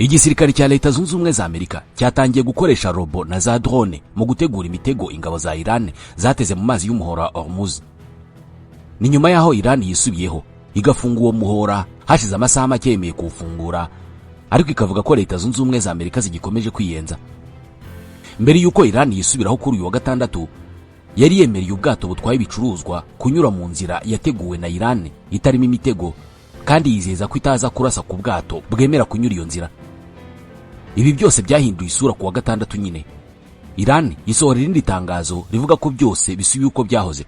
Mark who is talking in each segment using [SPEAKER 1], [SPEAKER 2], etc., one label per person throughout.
[SPEAKER 1] Igisirikare cya Leta Zunze Ubumwe za Amerika cyatangiye gukoresha robo na za drone mu gutegura imitego ingabo za Iran zateze mu mazi y'umuhora wa Hormuz. Ni nyuma y'aho Iran yisubiyeho igafunga uwo muhora hashize amasaha make yemeye kuwufungura, ariko ikavuga ko Leta Zunze Ubumwe za Amerika zigikomeje kwiyenza. Mbere y'uko Iran yisubiraho kuri uyu wa gatandatu, yari yemereye ubwato butwaye ibicuruzwa kunyura mu nzira yateguwe na Iran itarimo imitego, kandi yizeza ko itaza kurasa ku bwato bwemera kunyura iyo nzira. Ibi byose byahinduye isura ku wa gatandatu nyine, Iran isohora irindi tangazo rivuga ko byose bisubiye uko byahoze.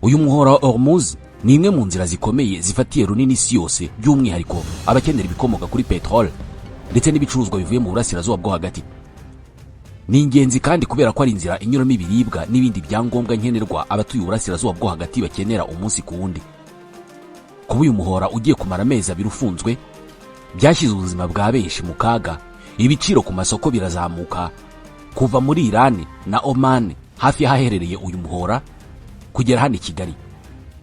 [SPEAKER 1] Uyu muhora wa Hormuz ni imwe mu nzira zikomeye zifatiye runini isi yose, by'umwihariko abakenera ibikomoka kuri peteroli ndetse n'ibicuruzwa bivuye mu Burasirazuba bwo Hagati. Ni ingenzi kandi kubera ko ari inzira inyuramo ibiribwa n'ibindi byangombwa nkenerwa abatuye Uburasirazuba bwo Hagati bakenera umunsi ku wundi. Kuba uyu muhora ugiye kumara amezi 2 ufunzwe byashyize ubuzima bwa benshi mu kaga. Ibiciro ku masoko birazamuka kuva muri Iran na Oman hafi y'ahaherereye uyu muhora kugera hano i Kigali,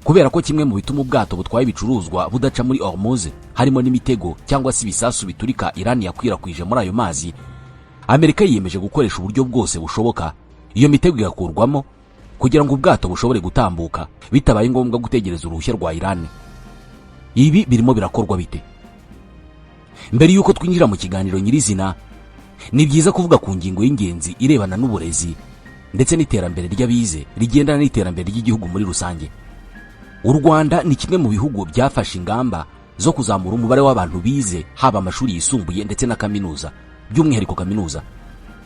[SPEAKER 1] kubera ko kimwe mu bituma ubwato butwaye ibicuruzwa budaca muri Hormuz harimo n'imitego cyangwa se ibisasu biturika Iran yakwirakwije muri ayo mazi. Amerika yiyemeje gukoresha uburyo bwose bushoboka iyo mitego igakurwamo kugira ngo ubwato bushobore gutambuka bitabaye ngombwa gutegereza uruhushya rwa Iran. Ibi birimo birakorwa bite? Mbere y'uko twinjira mu kiganiro nyirizina, ni byiza kuvuga ku ngingo y'ingenzi irebana n'uburezi ndetse n'iterambere ry'abize rigendana n'iterambere ry'igihugu muri rusange. U Rwanda ni kimwe mu bihugu byafashe ingamba zo kuzamura umubare w'abantu bize, haba amashuri yisumbuye ndetse na kaminuza, by'umwihariko kaminuza.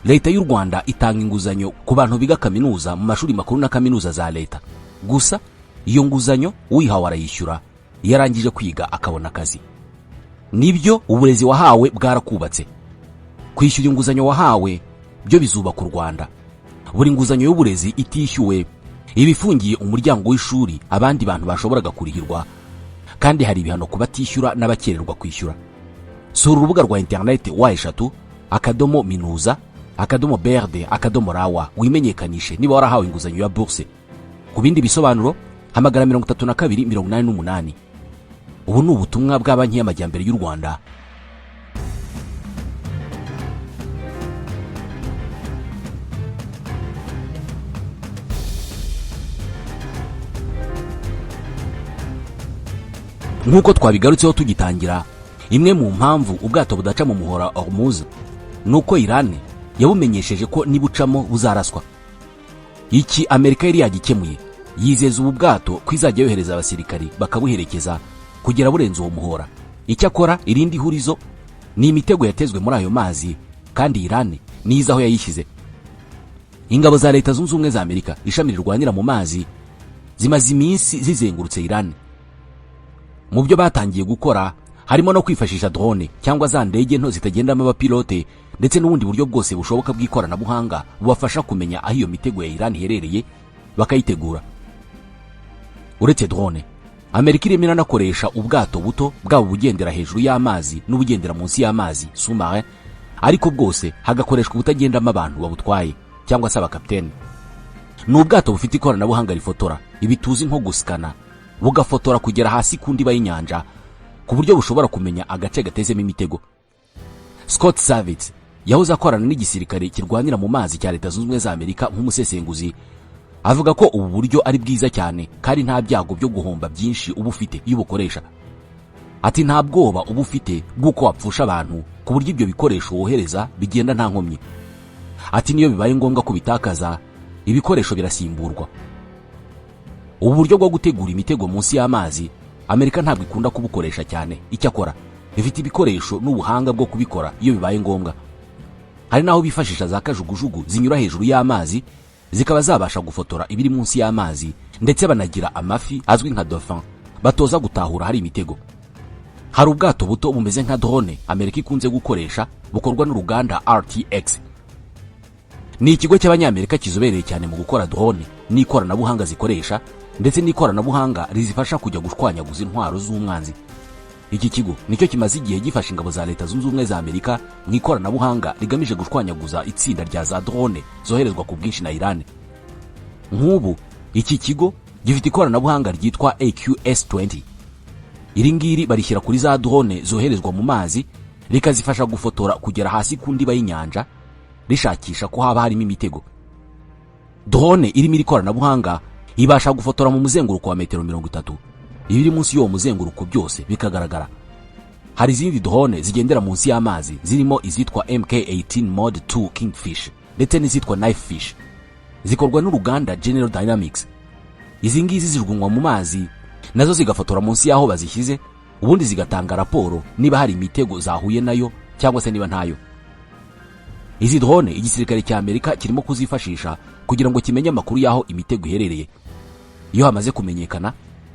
[SPEAKER 1] Leta y'u Rwanda itanga inguzanyo ku bantu biga kaminuza mu mashuri makuru na kaminuza za leta. Gusa iyo nguzanyo uyihawe arayishyura iyo arangije kwiga akabona akazi. Nibyo, uburezi wahawe bwarakubatse. Kwishyura inguzanyo wahawe byo bizubaka u Rwanda. Buri nguzanyo y'uburezi itishyuwe iba ifungiye umuryango w'ishuri abandi bantu bashoboraga kurihirwa, kandi hari ibihano ku batishyura n'abakererwa kwishyura. Sura urubuga rwa interineti www.minuza.brd.rw wimenyekanishe niba warahawe inguzanyo ya buruse. Ku bindi bisobanuro hamagara 32 88. Ubu ni ubutumwa bwa Banki y'Amajyambere y'u Rwanda. Nk'uko twabigarutseho tugitangira, imwe mu mpamvu ubwato budaca mu muhora Hormuz ni uko Iran yabumenyesheje ko nibucamo buzaraswa. Iki Amerika yari yagikemuye, yizeza ubu bwato ko izajya yohereza abasirikari bakabuherekeza kugera burenze uwo muhora. Icyakora irindi hurizo ni imitego yatezwe muri ayo mazi, kandi Iran niyo aho yayishyize. Ingabo za Leta Zunze Ubumwe za Amerika, ishami rirwanira mu mazi, zimaze iminsi zizengurutse Iran. Mu byo batangiye gukora harimo no kwifashisha drone cyangwa za ndege nto zitagendamo abapilote, ndetse n'ubundi buryo bwose bushoboka bw'ikoranabuhanga bubafasha kumenya aho iyo mitego ya Iran iherereye bakayitegura. Uretse drone, Amerika irimo iranakoresha ubwato buto, bwaba ubugendera hejuru y'amazi n'ubugendera munsi y'amazi, sous-marin, ariko bwose hagakoreshwa ubutagendamo abantu babutwaye cyangwa se abakapiteni. Ni ubwato bufite ikoranabuhanga rifotora, ibi tuzi nko gusikana, bugafotora kugera hasi ku ndiba y'inyanja ku buryo bushobora kumenya agace gatezemo imitego. Scott Savitz yahoze akorana n'igisirikare kirwanira mu mazi cya Leta Zunze Ubumwe za Amerika nk'umusesenguzi, avuga ko ubu buryo ari bwiza cyane kandi nta byago byo guhomba byinshi uba ufite iyo ubukoresha. Ati: "Nta bwoba uba ufite bw'uko wapfusha abantu ku buryo ibyo bikoresho wohereza bigenda nta nkomyi." Ati: "Niyo bibaye ngombwa kubitakaza, ibikoresho birasimburwa." Ubu buryo bwo gutegura imitego munsi y'amazi Amerika ntabwo ikunda kubukoresha cyane. Icyakora ifite ibikoresho n'ubuhanga bwo kubikora iyo bibaye ngombwa. Hari n'aho bifashisha za kajugujugu zinyura hejuru y'amazi zikaba zabasha gufotora ibiri munsi y'amazi, ndetse banagira amafi azwi nka dauphin batoza gutahura hari imitego. Hari ubwato buto bumeze nka drone Amerika ikunze gukoresha, bukorwa n'uruganda RTX. Ni ikigo cy'Abanyamerika kizobereye cyane mu gukora drone n'ikoranabuhanga zikoresha, ndetse n'ikoranabuhanga rizifasha kujya gushwanyaguza intwaro z'umwanzi. Iki kigo nicyo kimaze igihe gifasha ingabo za Leta Zunze Ubumwe za Amerika mu ikoranabuhanga rigamije gushwanyaguza itsinda rya za drone zoherezwa ku bwinshi na Iran. Nk'ubu iki kigo gifite ikoranabuhanga ryitwa AQS 20. Iri ngiri barishyira kuri za drone zoherezwa mu mazi, Rikazifasha gufotora kugera hasi ku ndiba y'inyanja, rishakisha ko haba harimo imitego. Drone irimo iri koranabuhanga ibasha gufotora mu muzenguruko wa metero 30, ibiri munsi y'uwo muzenguruko byose bikagaragara. Hari izindi drone zigendera munsi y'amazi, zirimo izitwa MK18 Mod 2 Kingfish ndetse n'izitwa Knife Fish, zikorwa n'uruganda General Dynamics. Izi ngizi zijugunywa mu mazi, nazo zigafotora munsi y'aho bazishyize, ubundi zigatanga raporo niba hari imitego zahuye nayo cyangwa se niba ntayo. Izi drone igisirikare cya Amerika kirimo kuzifashisha kugira ngo kimenye amakuru y'aho imitego iherereye. Iyo hamaze kumenyekana,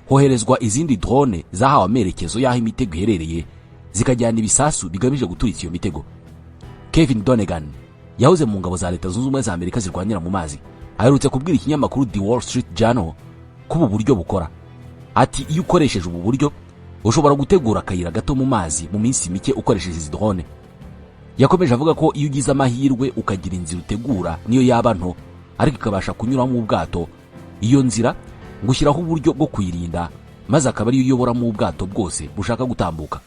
[SPEAKER 1] hoherezwa izindi drone zahawe amerekezo y'aho imitego iherereye, zikajyana ibisasu bigamije guturitsa iyo mitego. Kevin Donegan yahoze mu ngabo za Leta Zunze Ubumwe za Amerika zirwanira mu mazi, aherutse kubwira ikinyamakuru The Wall Street Journal ko ubu buryo bukora. Ati: "Iyo ukoresheje ubu buryo, ushobora gutegura akayira gato mu mazi mu minsi mike ukoresheje izi drone." Yakomeje avuga ko iyo ugize amahirwe ukagira inzira utegura, niyo yaba nto ariko ikabasha kunyuramo ubwato, iyo nzira ngo ushyiraho uburyo bwo kuyirinda, maze akaba ariyo uyoboramo ubwato bwose bushaka gutambuka.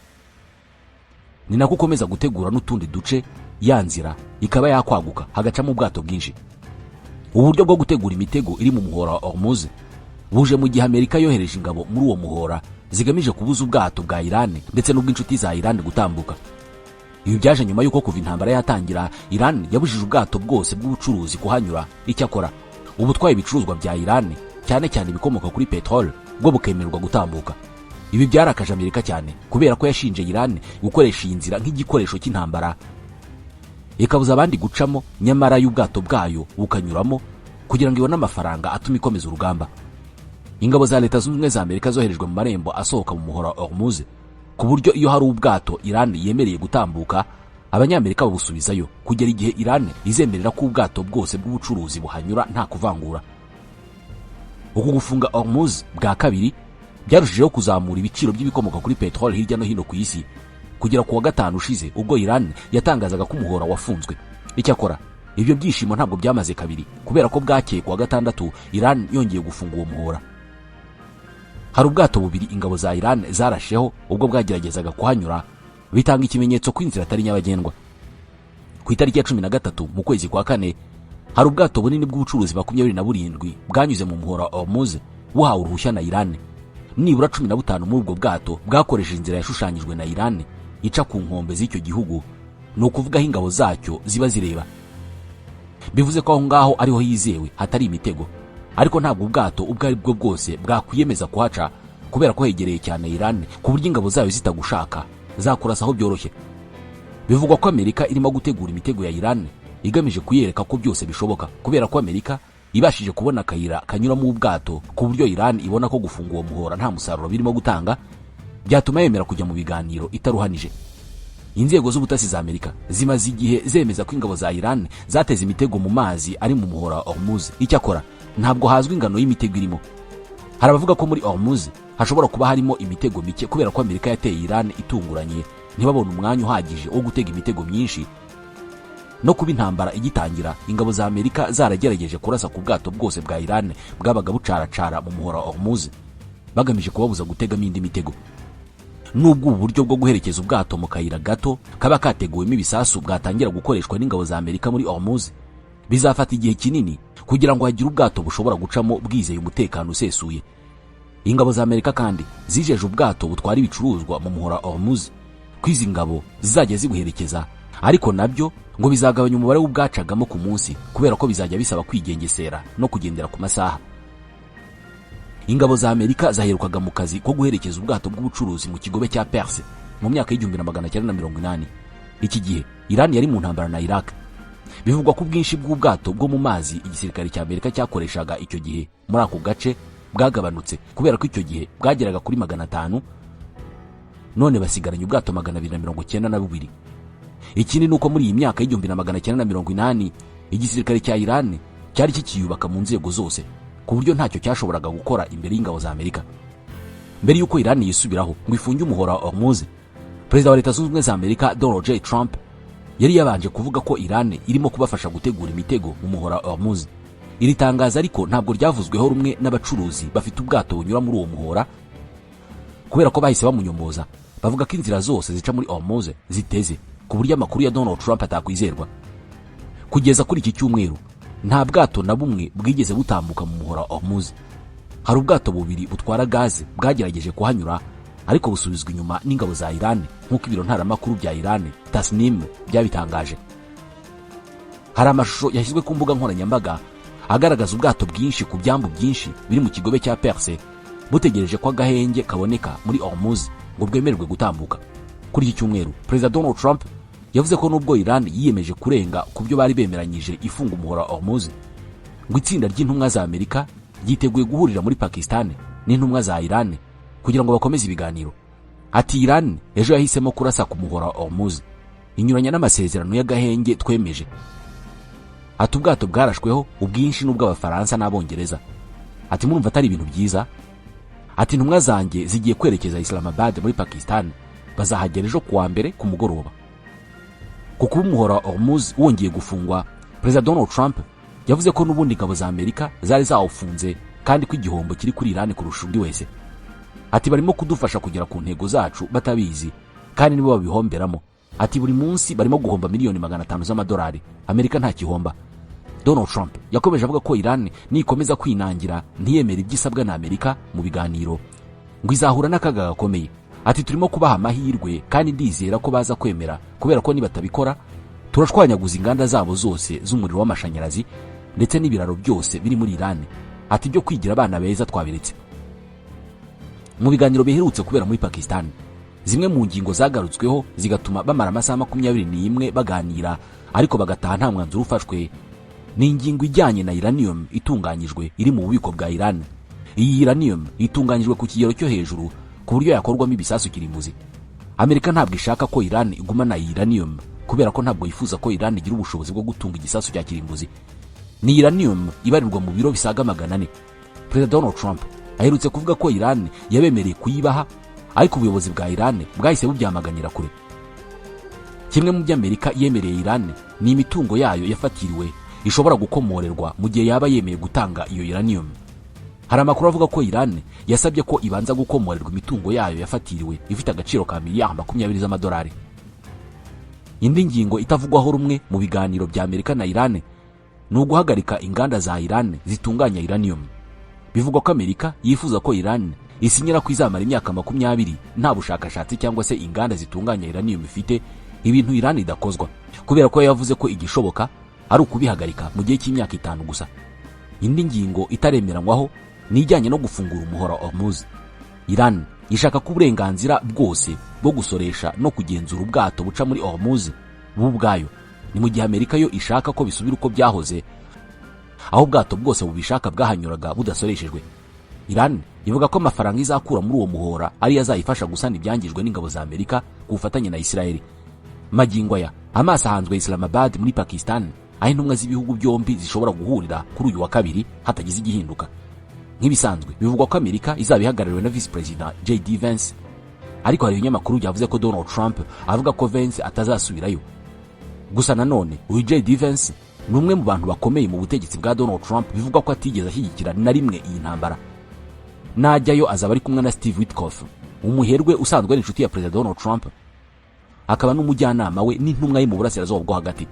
[SPEAKER 1] Ni nako ukomeza gutegura n'utundi duce, ya nzira ikaba yakwaguka, hagacamo ubwato bwinshi. Uburyo bwo gutegura imitego iri mu muhora wa Hormuz buje mu gihe Amerika yohereje ingabo muri uwo muhora zigamije kubuza ubwato bwa Iran ndetse n'ubw'inshuti za Iran gutambuka. Ibi byaje nyuma y'uko kuva intambara yatangira, Iran yabujije ubwato bwose bw'ubucuruzi kuhanyura. Icyakora ubutwaye ibicuruzwa bya Iran, cyane cyane ibikomoka kuri peteroli, bwo bukemererwa gutambuka. Ibi byarakaje Amerika cyane, kubera ko yashinje Iran gukoresha iyi nzira nk'igikoresho cy'intambara, ikabuza abandi gucamo, nyamara y'ubwato bwayo bukanyuramo kugira ngo ibone amafaranga atuma ikomeza urugamba. Ingabo za Leta Zunze Ubumwe za Amerika zoherejwe mu marembo asohoka mu muhora wa Hormuz, ku buryo iyo hari ubwato Iran yemereye gutambuka, Abanyamerika babusubizayo kugera igihe Iran izemerera ko ubwato bwose bw'ubucuruzi buhanyura nta kuvangura. Uku gufunga Hormuz bwa kabiri byarushijeho kuzamura ibiciro by'ibikomoka kuri peteroli hirya no hino ku isi, kugera ku wa gatanu ushize ubwo Iran yatangazaga ko umuhora wafunzwe. Icyakora ibyo byishimo ntabwo byamaze kabiri, kubera ko bwakeye ku wa gatandatu Iran yongeye gufunga uwo muhora. Hari ubwato bubiri ingabo za Iran zarasheho ubwo bwageragezaga kuhanyura, bitanga ikimenyetso ko inzira atari nyabagendwa. Ku itariki ya 13 mu kwezi kwa kane, hari ubwato bunini bw'ubucuruzi 27 bwanyuze mu muhora wa Hormuz buhawe uruhushya na Iran. Nibura 15 muri ubwo bwato bwakoresheje inzira yashushanyijwe na Iran ica ku nkombe z'icyo gihugu, ni ukuvuga aho ingabo zacyo ziba zireba. Bivuze ko aho ngaho ariho hizewe hatari imitego, ariko ntabwo ubwato ubwo ari bwo bwose bwakwiyemeza kuhaca, kubera ko hegereye cyane Iran, ku buryo ingabo zayo zitagushaka zakurasaho byoroshye. Bivugwa ko Amerika irimo gutegura imitego ya Iran igamije kuyereka ko byose bishoboka, kubera ko Amerika ibashije kubona akayira kanyuramo ubwato, ku buryo Iran ibona ko gufunga uwo muhora nta musaruro birimo gutanga, byatuma yemera kujya mu biganiro itaruhanije. Inzego z'ubutasi za Amerika zimaze igihe zemeza ko ingabo za Iran zateze imitego mu mazi ari mu muhora wa Hormuz. Icyakora ntabwo hazwi ingano y'imitego irimo. Hari abavuga ko muri Hormuz hashobora kuba harimo imitego mike, kubera ko Amerika yateye Iran itunguranye, ntibabone umwanya uhagije wo gutega imitego myinshi, no kuba intambara igitangira ingabo za Amerika zaragerageje kurasa ku bwato bwose bwa Iran bwabaga bucaracara mu muhora wa Hormuz, bagamije kubabuza gutegamo indi mitego. Nubwo ubu buryo bwo guherekeza ubwato mu kayira gato kaba kateguwemo ibisasu bwatangira gukoreshwa n'ingabo za Amerika muri Hormuz, bizafata igihe kinini kugira ngo hagire ubwato bushobora gucamo bwizeye umutekano usesuye. Ingabo za Amerika kandi zijeje ubwato butwara ibicuruzwa mu muhora wa Hormuz ko izi ngabo zizajya zibuherekeza, ariko nabyo ngo bizagabanya umubare w'ubwacagamo ku munsi, kubera ko bizajya bisaba kwigengesera no kugendera ku masaha. Ingabo za Amerika zaherukaga mu kazi ko guherekeza ubwato bw'ubucuruzi mu kigobe cya Perse mu myaka y'1980. Iki gihe Iran yari mu ntambara na Iraq. Bivugwa ko ubwinshi bw'ubwato bwo mu mazi igisirikare cya Amerika cyakoreshaga icyo gihe muri ako gace bwagabanutse, kubera ko icyo gihe bwageraga kuri 500, none basigaranye ubwato 292. Ikindi ni uko muri iyi myaka y'1980 igisirikare cya Iran cyari kikiyubaka mu nzego zose, ku buryo ntacyo cyashoboraga gukora imbere y'ingabo za Amerika. Mbere y'uko Iran yisubiraho ngo ifunge umuhora wa Hormuz, Perezida wa Leta Zunze Ubumwe za Amerika Donald J Trump yari yabanje kuvuga ko Iran irimo kubafasha gutegura imitego mu muhora wa Hormuz. Iri tangazo ariko ntabwo ryavuzweho rumwe n'abacuruzi bafite ubwato bunyura muri uwo muhora, kubera ko bahise bamunyomoza Bavuga ko inzira zose zica muri Hormuz ziteze, ku buryo amakuru ya Donald Trump atakwizerwa. Kugeza kuri iki cyumweru, nta bwato na bumwe bwigeze butambuka mu muhora wa Hormuz. Hari ubwato bubiri butwara gaze bwagerageje kuhanyura, ariko busubizwa inyuma n'ingabo za Iran, nk'uko ibiro ntaramakuru bya Iran Tasnim byabitangaje. Hari amashusho yashyizwe ku mbuga nkoranyambaga agaragaza ubwato bwinshi ku byambu byinshi biri mu kigobe cya Perse, butegereje ko agahenge kaboneka muri Hormuz ngo bwemererwe gutambuka. Kuri iki cyumweru, Perezida Donald Trump yavuze ko nubwo Iran yiyemeje kurenga ku byo bari bemeranyije ifunga umuhora wa Hormuz, ngo itsinda ry'intumwa za Amerika ryiteguye guhurira muri Pakistan n'intumwa za Iran kugira ngo bakomeze ibiganiro. Ati: "Iran ejo yahisemo kurasa ku muhora wa Hormuz, inyuranya n'amasezerano y'agahenge twemeje." Ati: "Ubwato bwarashweho ubwinshi n'ubw'Abafaransa n'Abongereza." Ati: "Murumva atari ibintu byiza." Ati: "Intumwa zanjye zigiye kwerekeza Islamabad muri Pakistan, bazahagera ejo kuwa mbere ku mugoroba." Ku kuba umuhora wa Hormuz wongeye gufungwa, Perezida Donald Trump yavuze ko n'ubundi ingabo za Amerika zari zawufunze, kandi ko igihombo kiri kuri Iran kurusha undi wese. Ati: "Barimo kudufasha kugera ku ntego zacu batabizi, kandi nibo babihomberamo." Ati: "Buri munsi barimo guhomba miliyoni 500 z'amadolari, Amerika nta gihomba." Donald Trump yakomeje avuga ko Iran nikomeza kwinangira, ntiyemere ibyo isabwa na Amerika mu biganiro, ngo izahura n'akaga gakomeye. Ati: "Turimo kubaha amahirwe kandi ndizera ko baza kwemera, kubera ko nibatabikora turashwanyaguza inganda zabo zose z'umuriro w'amashanyarazi ndetse n'ibiraro byose biri muri Iran." Ati: "Ibyo kwigira abana beza twabiretse." Mu biganiro biherutse kubera muri Pakistan, zimwe mu ngingo zagarutsweho zigatuma bamara amasaha 21 baganira ariko bagataha nta mwanzuro ufashwe, ni ingingo ijyanye na uranium itunganyijwe iri mu bubiko bwa Iran. Iyi uranium itunganyijwe ku kigero cyo hejuru, ku buryo yakorwamo ibisasu kirimbuzi. Amerika ntabwo ishaka ko Iran igumana iyi uranium, kubera ko ntabwo yifuza ko Iran igira ubushobozi bwo gutunga igisasu cya kirimbuzi. Ni uranium ibarirwa mu biro bisaga 400. Perezida Donald Trump aherutse kuvuga ko Iran yabemereye kuyibaha, ariko ubuyobozi bwa Iran bwahise bubyamaganira kure. Kimwe mu byo Amerika yemereye Iran ni imitungo yayo yafatiriwe ishobora gukomorerwa mu gihe yaba yemeye gutanga iyo uranium. Hari amakuru avuga ko Iran yasabye ko ibanza gukomorerwa imitungo yayo yafatiriwe ifite agaciro ka miliyari 20 z'amadolari. Indi ngingo itavugwaho rumwe mu biganiro bya Amerika na Iran ni uguhagarika inganda za Iran zitunganya uranium. Bivugwa ko Amerika yifuza ko Iran isinyira ko izamara imyaka 20 nta bushakashatsi cyangwa se inganda zitunganya uranium ifite, ibintu Iran idakozwa, kubera ko yavuze ko igishoboka ari ukubihagarika mu gihe cy'imyaka 5 gusa. Indi ngingo itaremeranywaho ni ijyanye no gufungura umuhora wa Hormuz. Iran ishaka ko uburenganzira bwose bwo gusoresha no kugenzura ubwato buca muri Hormuz buba ubwayo, ni mu gihe Amerika yo ishaka ko bisubira uko byahoze, aho ubwato bwose bubishaka bwahanyuraga budasoreshejwe. Iran ivuga ko amafaranga izakura muri uwo muhora ariyo azayifasha gusana ibyangijwe n'ingabo za Amerika ku bufatanye na Israel. Magingo aya, amaso ahanzwe Islamabad muri Pakistan, aho intumwa z'ibihugu byombi zishobora guhurira kuri uyu wa kabiri hatagize igihinduka. Nk'ibisanzwe, bivugwa ko Amerika izaba ihagarariwe na Visi Perezida JD Vance, ariko hari ibinyamakuru byavuze ko Donald Trump avuga ko Vance atazasubirayo. Gusa nanone uyu JD Vance ni umwe mu bantu bakomeye mu butegetsi bwa Donald Trump, bivugwa ko atigeze ashyigikira na rimwe iyi ntambara. Najyayo azaba ari kumwe na Steve Witkoff, umuherwe usanzwe ari inshuti ya Perezida Donald Trump, akaba n'umujyanama we n'intumwa ye mu burasirazuba bwo hagati.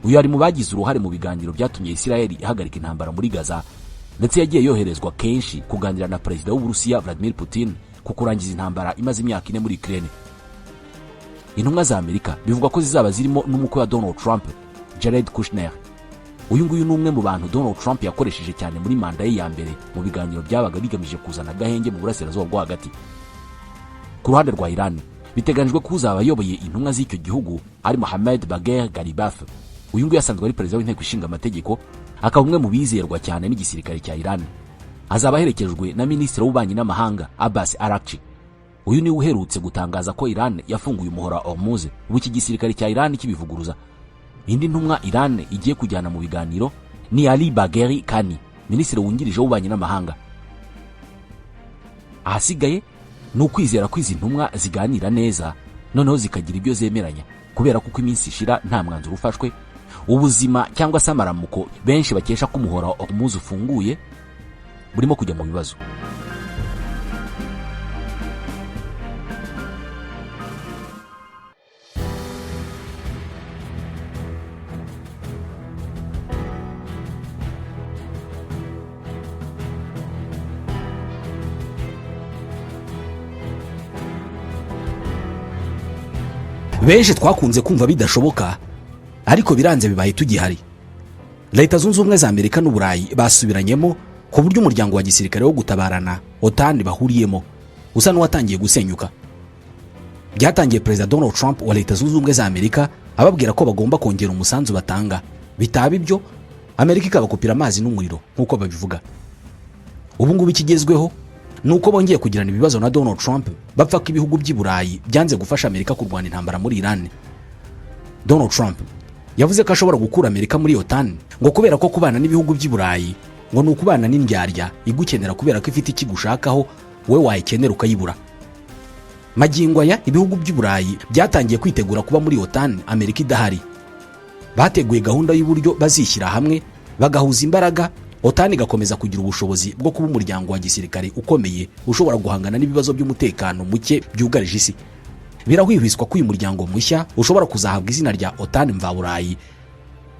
[SPEAKER 1] Uyu ari mu bagize uruhare mu biganiro byatumye Israel ihagarika intambara muri Gaza, ndetse yagiye yoherezwa kenshi kuganira na Perezida w'Uburusiya Vladimir Putin ku kurangiza intambara imaze imyaka 4 muri Ukraine. Intumwa za Amerika bivugwa ko zizaba zirimo n'umukwe wa Donald Trump, Jared Kushner. Uyu nguyu ni umwe mu bantu Donald Trump yakoresheje cyane muri manda ye ya mbere mu biganiro byabaga bigamije kuzana agahenge mu burasirazuba bwo hagati. Ku ruhande rwa Iran, biteganyijwe ko uzaba ayoboye intumwa z'icyo gihugu ari Mohamed Bagher Ghalibaf. Uyu nguyu asanzwe ari perezida w'inteko ishinga amategeko, akaba umwe mu bizerwa cyane n'igisirikare cya Iran. Azaba aherekejwe na Minisitiri w'ububanyi n'amahanga Abbas Araghchi. Uyu niwe uherutse gutangaza ko Iran yafunguye umuhora wa Hormuz, ubu iki gisirikare cya Iran kibivuguruza. Indi ntumwa Iran igiye kujyana mu biganiro ni Ali Bagheri Kani, Minisitiri wungirije w'ububanyi n'amahanga. Ahasigaye ni ukwizera ko izi ntumwa ziganira neza, noneho zikagira ibyo zemeranya, kubera ko uko iminsi ishira nta mwanzuro ufashwe, ubuzima cyangwa se amaramuko benshi bakesha ko umuhora wa Hormuz ufunguye burimo kujya mu bibazo. Benshi twakunze kumva bidashoboka, ariko biranze, bibaye tugihari. Leta Zunze Ubumwe za Amerika n'Uburayi basubiranyemo ku buryo umuryango wa gisirikare wo gutabarana, OTAN, bahuriyemo usa n'uwatangiye gusenyuka. Byatangiye Perezida Donald Trump wa Leta Zunze Ubumwe za Amerika ababwira ko bagomba kongera umusanzu batanga, bitaba ibyo Amerika ikabakupira amazi n'umuriro nk'uko babivuga. Ubu ngubu ikigezweho ni uko bongeye kugirana ibibazo na Donald Trump, bapfa ko ibihugu by'i Burayi byanze gufasha Amerika kurwana intambara muri Iran. Donald Trump yavuze ko ashobora gukura Amerika muri OTAN, ngo kubera ko kubana n'ibihugu by'i Burayi ngo ni ukubana n'indyarya igukenera kubera ko ifite ikigushakaho, wowe wayikenera ukayibura. Magingo aya ibihugu by'i Burayi byatangiye kwitegura kuba muri OTAN Amerika idahari. Bateguye gahunda y'uburyo bazishyira hamwe, bagahuza imbaraga, OTAN igakomeza kugira ubushobozi bwo kuba umuryango wa gisirikare ukomeye ushobora guhangana n'ibibazo by'umutekano muke byugarije isi. Birahwihwiswa ko uyu muryango mushya ushobora kuzahabwa izina rya OTAN mvaburayi,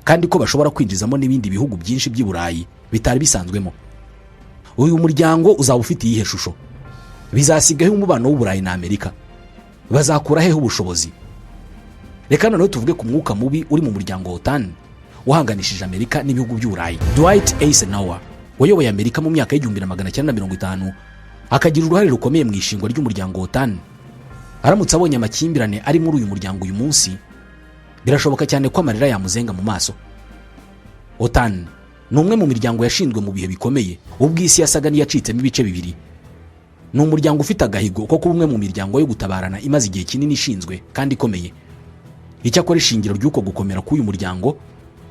[SPEAKER 1] kandi ko bashobora kwinjizamo n'ibindi bihugu byinshi by'i Burayi bitari bisanzwemo. Uyu muryango uzaba ufite iyihe shusho? Bizasigaho umubano w'Uburayi na Amerika? Bazakura hehe ubushobozi? Reka noneho tuvuge ku mwuka mubi uri mu muryango OTAN wahanganishije Amerika n'ibihugu by'Uburayi. Dwight Eisenhower wayoboye Amerika mu myaka y'1950, akagira uruhare rukomeye mu ishingwa ry'umuryango OTAN, aramutse abonye amakimbirane ari muri uyu muryango uyu munsi, birashoboka cyane ko amarira yamuzenga mu maso. OTAN ni umwe mu miryango yashinzwe mu bihe bikomeye, ubwo isi yasaga n'iyacitsemo ibice bibiri. Ni umuryango ufite agahigo ko kuba umwe mu miryango yo gutabarana imaze igihe kinini ishinzwe kandi ikomeye. Icyakora ishingiro ry'uko gukomera k'uyu muryango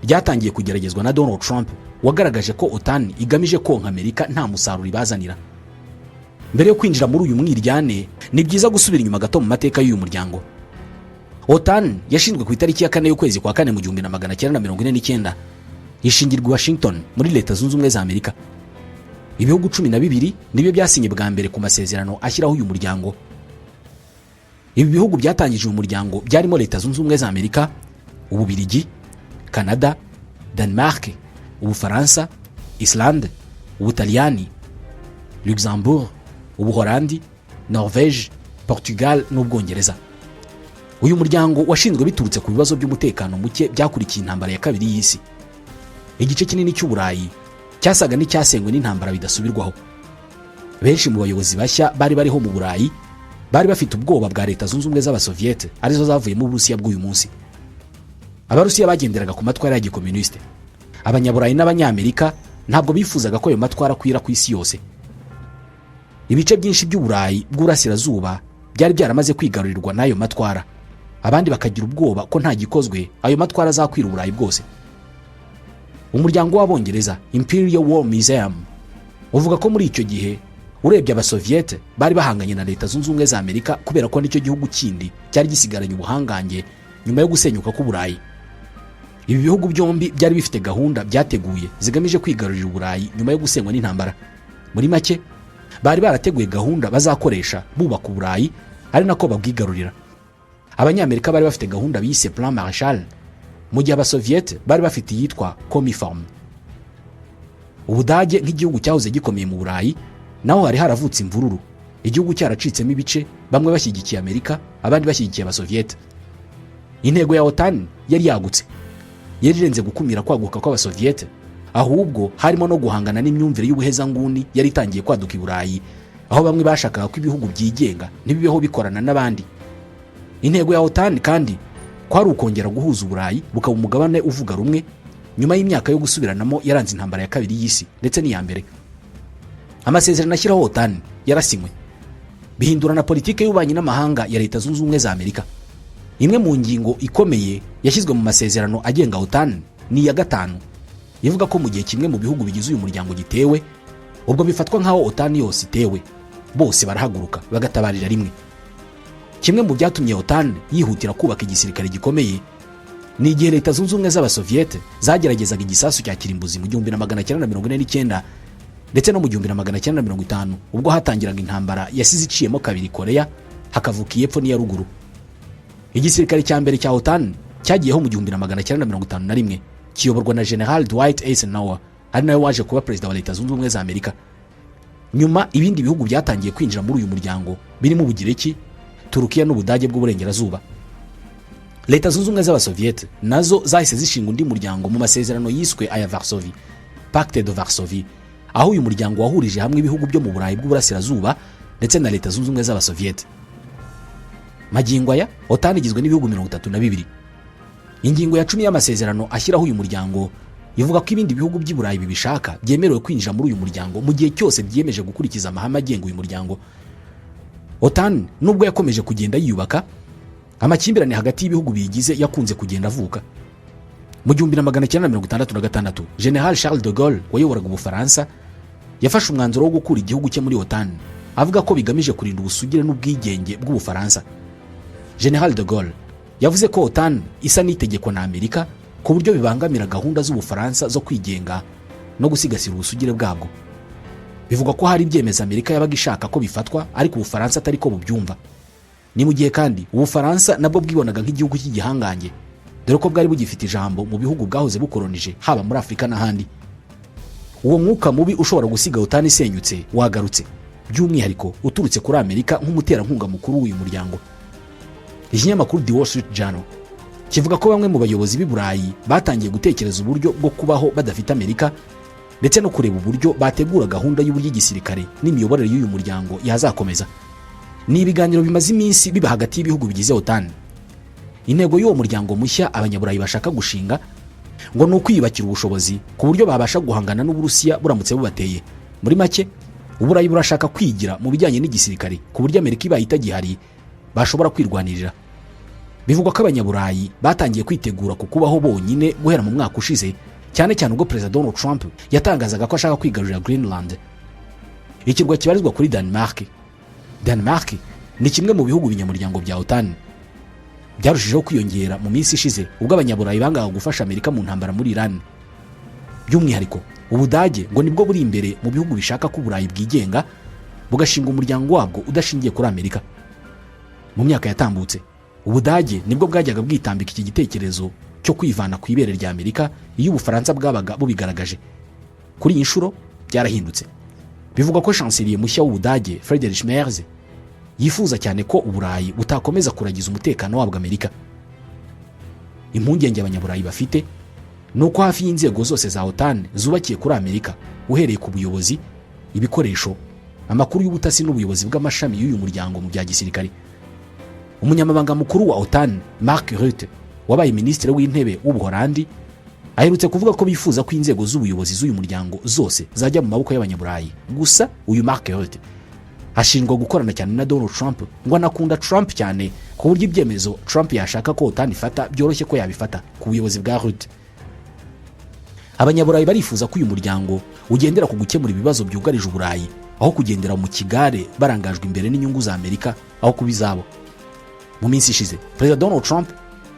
[SPEAKER 1] ryatangiye kugeragezwa na Donald Trump, wagaragaje ko OTAN igamije konka Amerika, nta musaruro ibazanira. Mbere yo kwinjira muri uyu mwiryane, ni byiza gusubira inyuma gato mu mateka y'uyu muryango. OTAN yashinzwe ku itariki ya 4 y'ukwezi kwa kane mu 1949, ishingirwa i Washington muri Leta Zunze Ubumwe za Amerika. Ibihugu 12 nibyo byasinye bwa mbere ku masezerano ashyiraho uyu muryango. Ibi bihugu byatangije uyu muryango byarimo Leta Zunze Ubumwe za Amerika, Ububirigi, Canada, Denmark, Ubufaransa, Islande, Ubutaliyani, Luxembourg, Ubuholandi, Norvege, Portugal n'Ubwongereza. Uyu muryango washinzwe biturutse ku bibazo by'umutekano muke byakurikiye Intambara ya Kabiri y'Isi. Igice kinini cy'Uburayi cyasaga n'icyasengwe n'intambara bidasubirwaho. Benshi mu bayobozi bashya bari bariho mu Burayi bari bafite ubwoba bwa Leta Zunze Ubumwe z'Abasoviyete, arizo zavuyemo Uburusiya bw'uyu munsi. Abarusiya bagenderaga ku matwara ya gikomunisite. Abanyaburayi n'Abanyamerika ntabwo bifuzaga ko ayo matwara akwira ku isi yose. Ibice byinshi by'Uburayi bw'Uburasirazuba byari byaramaze kwigarurirwa n'ayo matwara, abandi bakagira ubwoba ko nta gikozwe ayo matwara azakwira Uburayi bwose. Umuryango w'Abongereza, Imperial War Museum, uvuga ko muri icyo gihe urebye Abasoviyete bari bahanganye na Leta Zunze Ubumwe za Amerika, kubera ko nicyo gihugu kindi cyari gisigaranye ubuhangange nyuma yo gusenyuka k'Uburayi. Ibi bihugu byombi byari bifite gahunda byateguye zigamije kwigarurira Uburayi nyuma yo gusenywa n'intambara. Muri make, bari barateguye gahunda bazakoresha bubaka Uburayi ari nako babwigarurira. Abanyamerika bari bafite gahunda bise Plan Marshall, mu gihe Abasoviyete bari bafite iyitwa Cominform. Ubudage nk'igihugu cyahoze gikomeye mu Burayi, naho hari haravutse imvururu, igihugu cyaracitsemo ibice, bamwe bashyigikiye Amerika, abandi bashyigikiye Abasoviyete. Intego ya OTAN yari yagutse, yari irenze gukumira kwaguka kw'Abasoviyete, ahubwo harimo no guhangana n'imyumvire y'ubuhezanguni yari itangiye kwaduka i Burayi, aho bamwe bashakaga ko ibihugu byigenga, ntibibeho bikorana n'abandi. Intego ya OTAN kandi kwari ukongera guhuza Uburayi bukaba umugabane uvuga rumwe, nyuma y'imyaka yo gusubiranamo yaranze Intambara ya Kabiri y'Isi ndetse n'iya Mbere. Amasezerano ashyiraho OTAN yarasinywe, bihindura na politiki y'ububanyi n'amahanga ya Leta Zunze Ubumwe za Amerika. Imwe mu ngingo ikomeye yashyizwe mu masezerano agenga OTAN ni iya gatanu, ivuga ko mu gihe kimwe mu bihugu bigize uyu muryango gitewe, ubwo bifatwa nk'aho OTAN yose itewe, bose barahaguruka bagatabarira rimwe. Kimwe mu byatumye OTAN yihutira kubaka igisirikare gikomeye ni igihe Leta Zunze Ubumwe z'Abasoviyete zageragezaga igisasu cya kirimbuzi mu 1949, ndetse no mu 1950, ubwo hatangiraga intambara yasize iciyemo kabiri Koreya, hakavuka iy'epfo n'iya ruguru. Igisirikare cya mbere cya OTAN cyagiyeho mu 1951, kiyoborwa na General Dwight Eisenhower, ari nawe waje kuba perezida wa Leta Zunze Ubumwe za Amerika. Nyuma ibindi bihugu byatangiye kwinjira muri uyu muryango, birimo Ubugireki, Turukiya n'Ubudage bw'Uburengerazuba. Leta Zunze Ubumwe z'Abasoviyete nazo zahise zishinga undi muryango mu masezerano yiswe aya Varsovie, Pacte de Varsovie, aho uyu muryango wahurije hamwe ibihugu byo mu Burayi bw'Uburasirazuba ndetse na Leta Zunze Ubumwe z'Abasoviyete. Magingo aya OTAN igizwe n'ibihugu 32. Ingingo ya 10 y'amasezerano ashyiraho uyu muryango ivuga ko ibindi bihugu by'i Burayi bibishaka byemerewe kwinjira muri uyu muryango mu gihe cyose byiyemeje gukurikiza amahame agenga uyu muryango. OTAN nubwo yakomeje kugenda yiyubaka, amakimbirane hagati y'ibihugu biyigize yakunze kugenda avuka. Mu 1966, General Charles de Gaulle wayoboraga Ubufaransa yafashe umwanzuro wo gukura igihugu cye muri OTAN, avuga ko bigamije kurinda ubusugire n'ubwigenge bw'Ubufaransa. General de Gaulle yavuze ko OTAN isa n'itegekwa na Amerika, ku buryo bibangamira gahunda z'Ubufaransa zo kwigenga no gusigasira ubusugire bwabwo. Bivugwa ko hari ibyemezo Amerika yabaga ishaka ko bifatwa, ariko Ubufaransa atari ko bubyumva. Ni mu gihe kandi Ubufaransa nabwo bwibonaga nk'igihugu cy'igihangange, dore ko bwari bugifite ijambo mu bihugu bwahoze bukoronije, haba muri Afurika n'ahandi. Uwo mwuka mubi ushobora gusiga OTAN isenyutse wagarutse, by'umwihariko uturutse kuri Amerika nk'umuterankunga mukuru w'uyu muryango. Ikinyamakuru The Wall Street Journal kivuga ko bamwe mu bayobozi b'i Burayi batangiye gutekereza uburyo bwo kubaho badafite Amerika, ndetse no kureba uburyo bategura gahunda y'uburyo igisirikare n'imiyoborere y'uyu muryango yazakomeza. Ni ibiganiro bimaze iminsi biba hagati y'ibihugu bigize OTAN. Intego y'uwo muryango mushya Abanyaburayi bashaka gushinga ngo ni ukwiyubakira ubushobozi ku buryo babasha guhangana n'Uburusiya buramutse bubateye. Muri make, Uburayi burashaka kwigira mu bijyanye n'igisirikare, ku buryo Amerika ibaye itagihari bashobora kwirwanirira. Bivugwa ko Abanyaburayi batangiye kwitegura ku kubaho bonyine guhera mu mwaka ushize, cyane cyane ubwo Perezida Donald Trump yatangazaga ko ashaka kwigarurira Greenland, ikirwa kibarizwa kuri Denmark. Denmark ni kimwe mu bihugu binyamuryango bya OTAN. Byarushijeho kwiyongera mu minsi ishize, ubwo Abanyaburayi bangaga gufasha Amerika mu ntambara muri Iran. By'umwihariko Ubudage ngo nibwo buri imbere mu bihugu bishaka ko Uburayi bwigenga, bugashinga umuryango wabwo udashingiye kuri Amerika. Mu myaka yatambutse, Ubudage nibwo bwajyaga bwitambika iki gitekerezo cyo kwivana ku ibere rya Amerika iyo Ubufaransa bwabaga bubigaragaje. Kuri iyi nshuro byarahindutse. Bivugwa ko chancelier mushya w'Ubudage, Friedrich Merz, yifuza cyane ko Uburayi butakomeza kuragiza umutekano wabwo Amerika. Impungenge Abanyaburayi bafite ni uko hafi y'inzego zose za OTAN zubakiye kuri Amerika, uhereye ku buyobozi, ibikoresho, amakuru y'ubutasi n'ubuyobozi bw'amashami y'uyu muryango mu bya gisirikare. Umunyamabanga mukuru wa OTAN, Mark Rutte, wabaye Minisitiri w'Intebe w'Ubuholandi, aherutse kuvuga ko bifuza ko inzego z'ubuyobozi z'uyu muryango zose zajya mu maboko y'Abanyaburayi. Gusa uyu Mark Rutte ashinjwa gukorana cyane na Donald Trump, ngo anakunda Trump cyane, ku buryo ibyemezo Trump yashaka ko OTAN ifata byoroshye ko yabifata ku buyobozi bwa Rutte. Abanyaburayi barifuza ko uyu muryango ugendera ku gukemura ibibazo byugarije Uburayi, aho kugendera mu kigare barangajwe imbere n'inyungu za Amerika aho kuba izabo. Mu minsi ishize, Perezida Donald Trump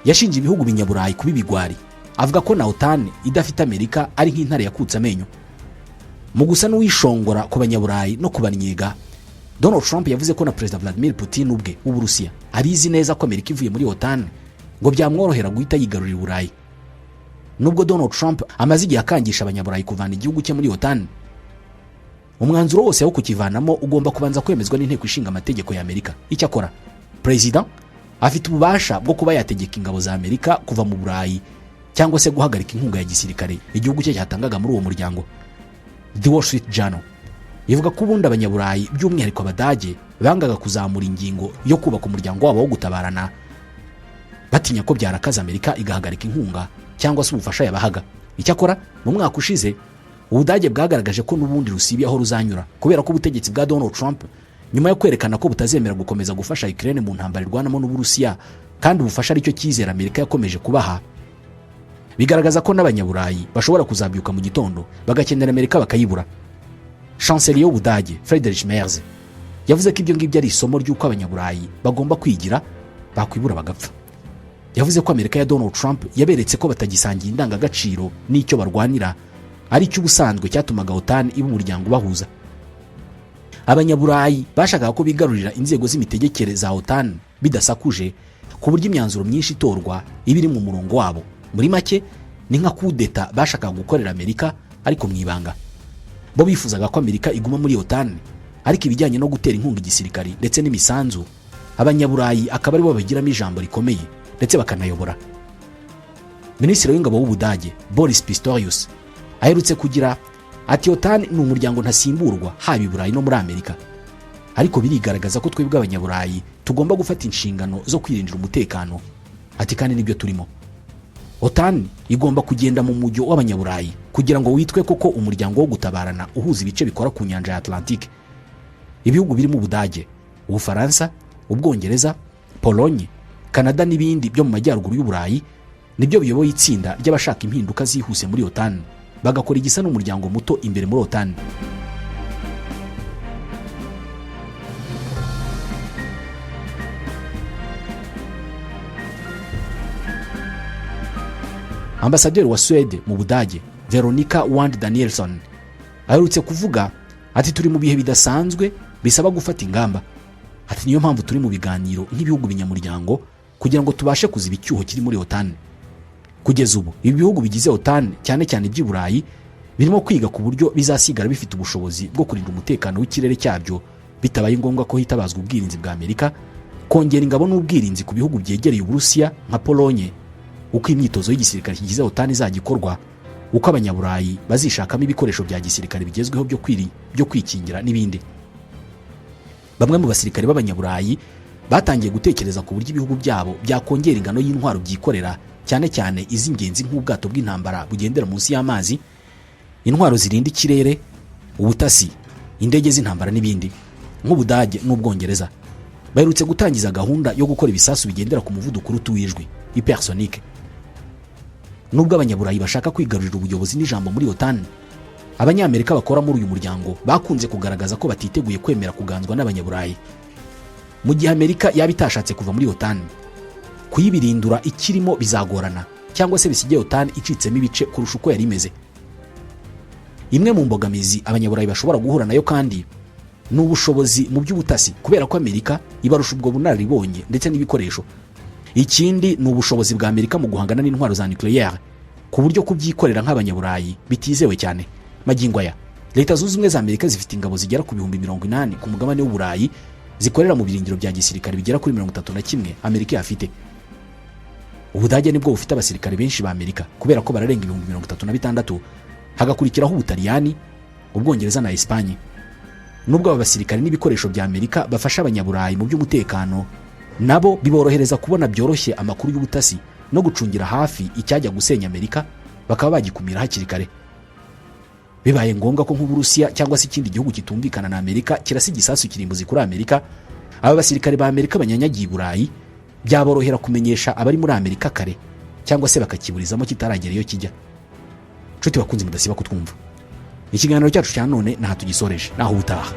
[SPEAKER 1] yashinje ibihugu binyaburayi kuba ibigwari, avuga ko na OTAN idafite Amerika ari nk'intare yakutse amenyo. Mu gusa n'uwishongora ku Banyaburayi no kubannyega, Donald Trump yavuze ko na Perezida Vladimir Putin ubwe w'Uburusiya abizi neza ko Amerika ivuye muri OTAN ngo byamworohera guhita yigarurira Uburayi. Nubwo Donald Trump amaze igihe akangisha Abanyaburayi kuvana igihugu cye muri OTAN, umwanzuro wose wo kukivanamo ugomba kubanza kwemezwa n'Inteko Ishinga Amategeko ya Amerika. Icyakora perezida afite ububasha bwo kuba yategeka ingabo za Amerika kuva mu Burayi, cyangwa se guhagarika inkunga ya gisirikare igihugu cye cyatangaga muri uwo muryango. The Wall Street Journal ivuga ko ubundi Abanyaburayi, by'umwihariko Abadage, bangaga kuzamura ingingo yo kubaka umuryango wabo wo gutabarana, batinya ko byarakaza Amerika igahagarika inkunga cyangwa se ubufasha yabahaga. Icyakora mu mwaka ushize, Ubudage bwagaragaje ko n'ubundi rusibiye aho ruzanyura, kubera ko ubutegetsi bwa Donald Trump, nyuma yo kwerekana ko butazemera gukomeza gufasha Ukraine mu ntambara irwanamo n'Uburusiya, kandi ubufasha aricyo cyizere Amerika yakomeje kubaha, bigaragaza ko n'Abanyaburayi bashobora kuzabyuka mu gitondo bagakenera Amerika bakayibura. Chancelier w'Ubudage, Friedrich Merz, yavuze ko ibyo ngibyo ari isomo ry'uko Abanyaburayi bagomba kwigira, bakwibura bagapfa. Yavuze ko Amerika ya Donald Trump yaberetse ko batagisangiye indangagaciro n'icyo barwanira, ari cyo ubusanzwe cyatumaga OTAN iba umuryango ubahuza. Abanyaburayi bashakaga ko bigarurira inzego z'imitegekere za OTAN bidasakuje, ku buryo imyanzuro myinshi itorwa iba iri mu murongo wabo. Muri make, ni nka kudeta bashakaga gukorera Amerika, ariko mu ibanga. Bo bifuzaga ko Amerika iguma muri OTAN, ariko ibijyanye no gutera inkunga igisirikari ndetse n'imisanzu, Abanyaburayi akaba aribo babigiramo ijambo rikomeye. ndetse bakanayobora. Minisitiri w'ingabo w'Ubudage, Boris Pistorius, aherutse kugira ati: "OTAN ni umuryango ntasimburwa haba i Burayi no muri Amerika, ariko birigaragaza ko twebwe Abanyaburayi tugomba gufata inshingano zo kwirindira umutekano." Ati: "Kandi nibyo turimo. OTAN igomba kugenda mu mujyo w'Abanyaburayi kugira ngo witwe koko umuryango wo gutabarana uhuza ibice bikora ku nyanja ya Atlantique." Ibihugu birimo Ubudage, Ubufaransa, Ubwongereza, Polonye, Kanada n'ibindi byo mu majyaruguru y'Uburayi nibyo biyoboye itsinda ry'abashaka impinduka zihuse muri OTAN, bagakora igisa n'umuryango muto imbere muri OTAN. Ambasaderi wa Suwede mu Budage, Veronica Wand Danielson, aherutse kuvuga ati: "Turi mu bihe bidasanzwe bisaba gufata ingamba." Ati: "Niyo mpamvu turi mu biganiro nk'ibihugu binyamuryango kugira ngo tubashe kuziba icyuho kiri muri OTAN." Kugeza ubu ibi bihugu bigize OTAN, cyane cyane iby'i Burayi, birimo kwiga ku buryo bizasigara bifite ubushobozi bwo kurinda umutekano w'ikirere cyabyo bitabaye ngombwa ko hitabazwa ubwirinzi bwa Amerika, kongera ingabo n'ubwirinzi ku bihugu byegereye Uburusiya nka Polonye, uko imyitozo y'igisirikare kigize OTAN izajya ikorwa, uko Abanyaburayi bazishakamo ibikoresho bya gisirikare bigezweho byo kwikingira n'ibindi. Bamwe mu basirikare b'Abanyaburayi batangiye gutekereza ku buryo ibihugu byabo byakongera ingano y'intwaro byikorera, cyane cyane iz'ingenzi nk'ubwato bw'intambara bugendera munsi y'amazi, intwaro zirinda ikirere, ubutasi, indege z'intambara n'ibindi. Nk'Ubudage n'Ubwongereza baherutse gutangiza gahunda yo gukora ibisasu bigendera ku muvuduko uruta uw'ijwi, hypersonique. Nubwo Abanyaburayi bashaka kwigarurira ubuyobozi n'ijambo muri OTAN, Abanyamerika bakora muri uyu muryango bakunze kugaragaza ko batiteguye kwemera kuganzwa n'Abanyaburayi. Mu gihe Amerika yaba itashatse kuva muri OTAN, kuyibirindura ikirimo bizagorana, cyangwa se bisigaye OTAN icitsemo ibice kurusha uko yari imeze. Imwe mu mbogamizi Abanyaburayi bashobora guhura nayo kandi ni ubushobozi mu by'ubutasi, kubera ko Amerika ibarusha ubwo bunararibonye ndetse n'ibikoresho. Ikindi ni ubushobozi bwa Amerika mu guhangana n'intwaro za nucléaire, ku buryo kubyikorera nk'Abanyaburayi bitizewe cyane. Magingo aya Leta Zunze Ubumwe za Amerika zifite ingabo zigera ku 80,000 ku mugabane w'Uburayi, zikorera mu birindiro bya gisirikare bigera kuri 31 Amerika ihafite. Ubudage nibwo bufite abasirikare benshi ba Amerika, kubera ko bararenga 36,000, hagakurikiraho Ubutaliyani, Ubwongereza na Esipanye. Nubwo aba basirikare n'ibikoresho bya Amerika bafasha Abanyaburayi mu by'umutekano, nabo biborohereza kubona byoroshye amakuru y'ubutasi no gucungira hafi icyajya gusenya Amerika, bakaba bagikumira hakiri kare. Bibaye ngombwa ko nk'Uburusiya cyangwa se ikindi gihugu kitumvikana na Amerika kirasa igisasu kirimbuzi kuri Amerika, aba basirikare ba Amerika banyanyagiye i Burayi byaborohera kumenyesha abari muri Amerika kare, cyangwa se bakakiburizamo kitaragera iyo kijya. Nshuti bakunzi mudasiba kutwumva, ikiganiro cyacu cya none ntaha tugisoreje, naho ubutaha.